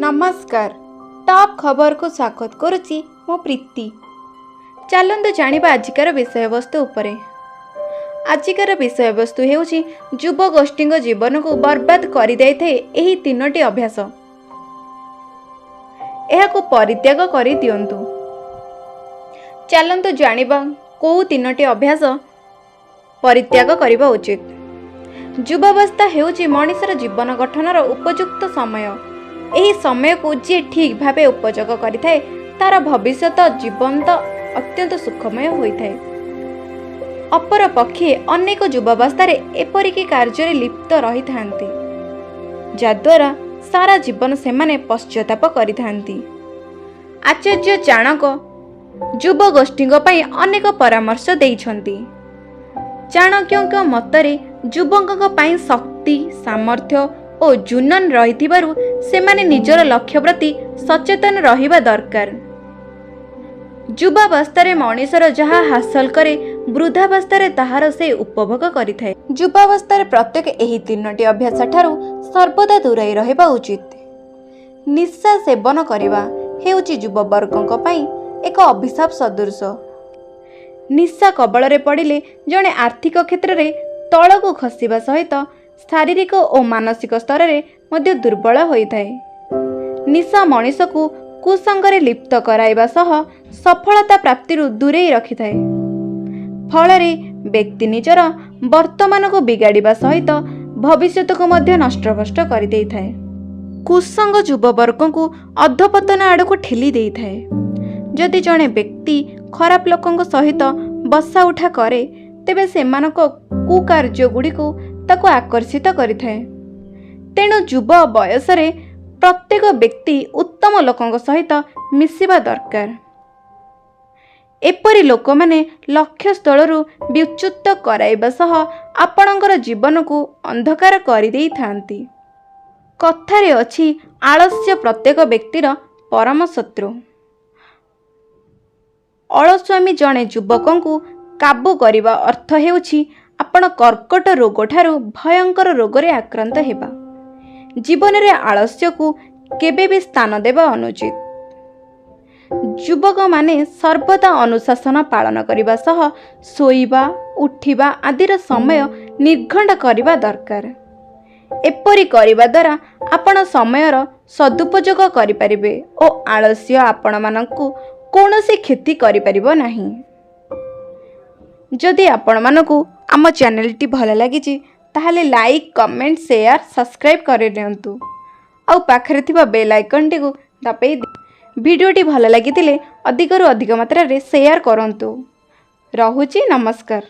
ନମସ୍କାର, ଟପ୍ ଖବରକୁ ସ୍ୱାଗତ କରୁଛି ମୁଁ ପ୍ରୀତି। ଚାଲନ୍ତୁ ଜାଣିବା ଆଜିକାର ବିଷୟବସ୍ତୁ ଉପରେ। ଆଜିକାର ବିଷୟବସ୍ତୁ ହେଉଛି, ଯୁବଗୋଷ୍ଠୀଙ୍କ ଜୀବନକୁ ବର୍ବାଦ କରିଦେଇଥାଏ ଏହି ତିନୋଟି ଅଭ୍ୟାସ, ଏହାକୁ ପରିତ୍ୟାଗ କରିଦିଅନ୍ତୁ। ଚାଲନ୍ତୁ ଜାଣିବା କେଉଁ ତିନୋଟି ଅଭ୍ୟାସ ପରିତ୍ୟାଗ କରିବା ଉଚିତ। ଯୁବାବସ୍ଥା ହେଉଛି ମଣିଷର ଜୀବନ ଗଠନର ଉପଯୁକ୍ତ ସମୟ। ଏହି ସମୟକୁ ଯିଏ ଠିକ୍ ଭାବେ ଉପଯୋଗ କରିଥାଏ, ତାର ଭବିଷ୍ୟତ ଜୀବନ ଅତ୍ୟନ୍ତ ସୁଖମୟ ହୋଇଥାଏ। ଅପରପକ୍ଷେ ଅନେକ ଯୁବାବସ୍ଥାରେ ଏପରିକି କାର୍ଯ୍ୟରେ ଲିପ୍ତ ରହିଥାନ୍ତି, ଯାଦ୍ୱାରା ସାରା ଜୀବନ ସେମାନେ ପଶ୍ଚାତାପ କରିଥାନ୍ତି। ଆଚାର୍ଯ୍ୟ ଚାଣକ୍ୟ ଯୁବଗୋଷ୍ଠୀଙ୍କ ପାଇଁ ଅନେକ ପରାମର୍ଶ ଦେଇଛନ୍ତି। ଚାଣକ୍ୟଙ୍କ ମତରେ ଯୁବକଙ୍କ ପାଇଁ ଶକ୍ତି, ସାମର୍ଥ୍ୟ ଓ ଜୁନୁନ ରହିଥିବାରୁ ସେମାନେ ନିଜର ଲକ୍ଷ୍ୟ ପ୍ରତି ସଚେତନ ରହିବା ଦରକାର। ଯୁବାବସ୍ଥାରେ ମଣିଷର ଯାହା ହାସଲ କରେ, ବୃଦ୍ଧାବସ୍ଥାରେ ତାହାର ସେ ଉପଭୋଗ କରିଥାଏ। ଯୁବାବସ୍ଥାରେ ପ୍ରତ୍ୟେକ ଏହି ତିନୋଟି ଅଭ୍ୟାସ ଠାରୁ ସର୍ବଦା ଦୂରେଇ ରହିବା ଉଚିତ। ନିଶା ସେବନ କରିବା ହେଉଛି ଯୁବବର୍ଗଙ୍କ ପାଇଁ ଏକ ଅଭିଶାପ ସଦୃଶ। ନିଶା କବଳରେ ପଡ଼ିଲେ ଜଣେ ଆର୍ଥିକ କ୍ଷେତ୍ରରେ ତଳକୁ ଖସିବା ସହିତ ଶାରୀରିକ ଓ ମାନସିକ ସ୍ତରରେ ମଧ୍ୟ ଦୁର୍ବଳ ହୋଇଥାଏ। ନିଶା ମଣିଷକୁ କୁସଙ୍ଗରେ ଲିପ୍ତ କରାଇବା ସହ ସଫଳତା ପ୍ରାପ୍ତିରୁ ଦୂରେଇ ରଖିଥାଏ। ଫଳରେ ବ୍ୟକ୍ତି ନିଜର ବର୍ତ୍ତମାନକୁ ବିଗାଡ଼ିବା ସହିତ ଭବିଷ୍ୟତକୁ ମଧ୍ୟ ନଷ୍ଟଭ୍ରଷ୍ଟ କରିଦେଇଥାଏ। କୁସଙ୍ଗ ଯୁବବର୍ଗଙ୍କୁ ଅଧପତନ ଆଡ଼କୁ ଠେଲି ଦେଇଥାଏ। ଯଦି ଜଣେ ବ୍ୟକ୍ତି ଖରାପ ଲୋକଙ୍କ ସହିତ ବସା ଉଠା କରେ, ତେବେ ସେମାନଙ୍କ କୁକାର୍ଯ୍ୟଗୁଡ଼ିକୁ ତାକୁ ଆକର୍ଷିତ କରିଥାଏ। ତେଣୁ ଯୁବ ବୟସରେ ପ୍ରତ୍ୟେକ ବ୍ୟକ୍ତି ଉତ୍ତମ ଲୋକଙ୍କ ସହିତ ମିଶିବା ଦରକାର। ଏପରି ଲୋକମାନେ ଲକ୍ଷ୍ୟସ୍ଥଳରୁ ବିଚ୍ୟୁତ କରାଇବା ସହ ଆପଣଙ୍କର ଜୀବନକୁ ଅନ୍ଧକାର କରିଦେଇଥାନ୍ତି। କଥାରେ ଅଛି, ଆଳସ୍ୟ ପ୍ରତ୍ୟେକ ବ୍ୟକ୍ତିର ପରମ ଶତ୍ରୁ। ଅଳସୁଆମି ଜଣେ ଯୁବକଙ୍କୁ କାବୁ କରିବା ଅର୍ଥ ହେଉଛି ଆପଣ କର୍କଟ ରୋଗଠାରୁ ଭୟଙ୍କର ରୋଗରେ ଆକ୍ରାନ୍ତ ହେବା। ଜୀବନରେ ଆଳସ୍ୟକୁ କେବେ ବି ସ୍ଥାନ ଦେବା ଅନୁଚିତ। ଯୁବକମାନେ ସର୍ବଦା ଅନୁଶାସନ ପାଳନ କରିବା ସହ ଶୋଇବା, ଉଠିବା ଆଦିର ସମୟ ନିର୍ଘଣ୍ଟ କରିବା ଦରକାର। ଏପରି କରିବା ଦ୍ୱାରା ଆପଣ ସମୟର ସଦୁପଯୋଗ କରିପାରିବେ ଓ ଆଳସ୍ୟ ଆପଣମାନଙ୍କୁ କୌଣସି କ୍ଷତି କରିପାରିବ ନାହିଁ। ଯଦି ଆପଣମାନଙ୍କୁ ଆମ ଚ୍ୟାନେଲଟି ଭଲ ଲାଗିଛି, ତାହେଲେ ଲାଇକ୍, କମେଣ୍ଟ, ସେୟାର, ସବସ୍କ୍ରାଇବ୍ କରିନିଅନ୍ତୁ ଆଉ ପାଖରେ ଥିବା ବେଲ୍ ଆଇକନ୍ଟିକୁ ଦବାଇ ଭିଡ଼ିଓଟି ଭଲ ଲାଗିଥିଲେ ଅଧିକରୁ ଅଧିକ ମାତ୍ରାରେ ସେୟାର କରନ୍ତୁ। ରହୁଛି, ନମସ୍କାର।